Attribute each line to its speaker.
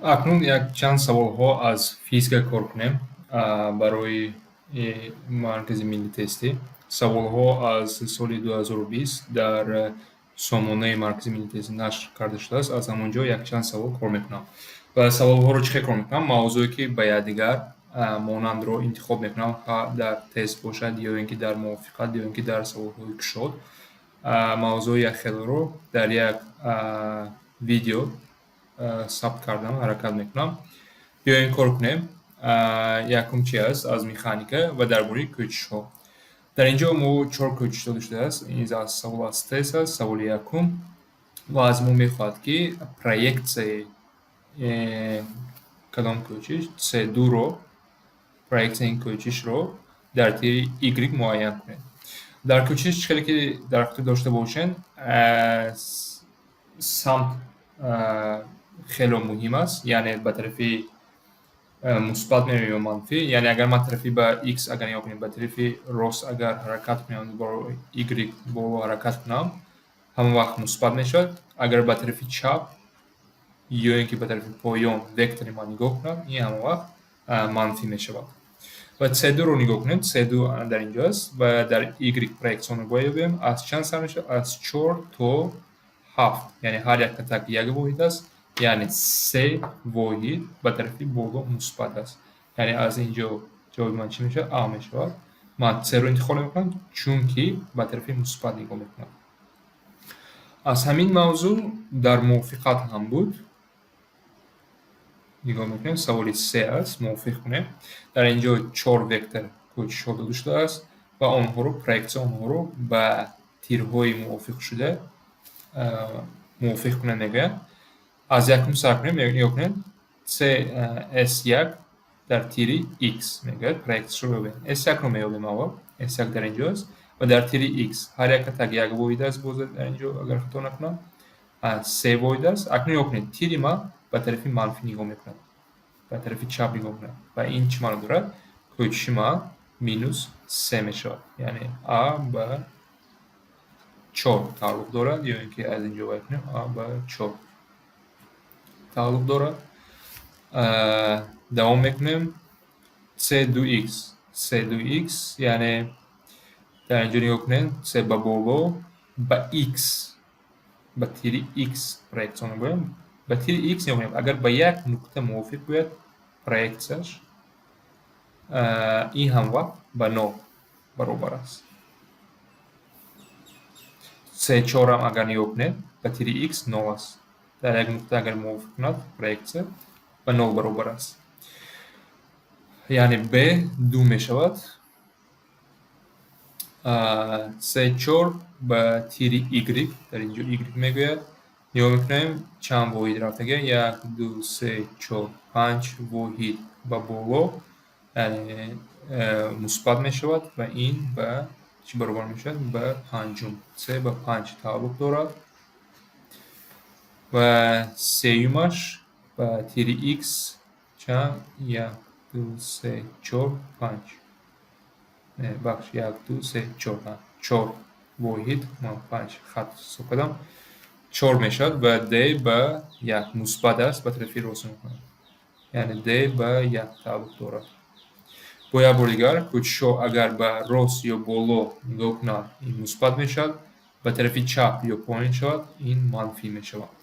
Speaker 1: Акнун якчанд саволҳо аз физика кор кунем барои Маркази миллии тестӣ. Саволҳо аз соли 2020 дар сомонаи Маркази миллии тестӣ нашр карда шудааст. Аз ҳамон ҷо якчанд савол кор мекунам. Ва саволҳоро чӣ хел кор мекунам? Мавзӯе, ки ба якдигар монандро интихоб мекунам, дар тест бошад ё ин ки дар мувофиқат, ё ин ки дар саволҳои кушод. Мавзӯи якхеларо дар як видео сабт кардан ҳаракат мекунам. Биёем, кор кунем. Якум чи аст? Аз механика ва дар бораи кӯчишҳо. Дар ин ҷо мо чор кӯчиш дода шудааст. Ин савол аз тест аст, саволи якум, ва аз мо мехоҳад, ки проексияи кадом кӯчиш, C2-ро, проексияи ин кӯчишро дар тири Y муайян кунед. Дар кӯчиш чӣ хеле ки дар хотир дошта бошед, самт хело муҳим аст, яъне ба тарафи мусбат меравем ё манфӣ. Яъне агар ман тарафи ба x агар нигоҳ кунем, ба тарафи рост агар ҳаракат кунем, y боло ҳаракат кунам, ҳамон вақт мусбат мешавад. Агар ба тарафи чап ё ин ки ба тарафи поён вектори ман нигоҳ кунам, ин ҳамон вақт манфӣ мешавад. Ва C2-ро нигоҳ кунем. C2 дар ин ҷо аст ва дар y проексияро бояд ёбем. Аз чанд сар мешавад? Аз чор то ҳафт, яъне ҳар як катак як воҳид аст, яъне се воҳид ба тарафи боло мусбат аст. Яъне аз ин ҷо ҷавоби ман чӣ мешавад? А мешавад. Ман C-ро интихоб мекунам, чунки ба тарафи мусбат нигоҳ мекунам. Аз ҳамин мавзӯъ дар мувофиқат ҳам буд. Нигоҳ мекунем, саволи се аст, мувофиқ кунем. Дар ин ҷо чор вектор кӯчишҳо дода шудааст ва онҳоро, проексияи онҳоро ба тирҳои мувофиқшуда мувофиқ кунем, мегӯяд. Аз якум сар кунем. Нигоҳ кунед, S1 дар тири x мегӯяд, проексияшро ёбем. S1-ро меёбем аввал. S1 дар ин ҷо аст ва дар тири x ҳар як катак як воҳид аст. Боз дар ин ҷо, агар хато накунам, се воҳид аст. Акнун нигоҳ кунед, тири ман ба тарафи манфӣ нигоҳ мекунад, ба тарафи чап нигоҳ мекунад ва ин чӣ маъно дорад? Кӯчиши ман минус се мешавад, яъне а ба чор тааллуқ дорад, ё ин ки аз ин ҷо бояд кунем, а ба чор тааллуқ дорад. Давом мекунем. C2 x, C2 x, яъне дар ин ҷо нигоҳ кунед, c ба боло, ба x, ба тири x проексия мегӯям. Ба тири x нигоҳ кунем, агар ба як нуқта мувофиқ бояд проексияш, ин ҳам вақт ба нол баробар аст. C4-ам агар нигоҳ кунед, ба тири x нол аст. Дар як нуқта агар мувофиқ кунад, проексия ба нол баробар аст, яъне b ду мешавад. C4 ба тири y, дар ин ҷо y мегӯяд. Нигоҳ мекунем, чанд воҳид рафтага: як, ду, се, чор, панҷ воҳид ба боло, яъне мусбат мешавад ва ин ба чӣ баробар мешавад? Ба панҷум. C ба панҷ тааллуқ дорад. Ва сеюмаш ба тири x чанд? Як, ду, се, чор, панҷ, бахш, як, ду, се, чор, чор воҳид. Ман панҷ хат ҳисоб кардам, чор мешавад ва d ба як, мусбат аст, ба тарафи рост мекунад, яъне d ба як тааллуқ дорад. Бо як бори дигар, кӯчишҳо агар ба рост ё боло нигоҳ кунанд, ин мусбат мешавад, ба тарафи чап ё поён шавад, ин манфӣ мешавад.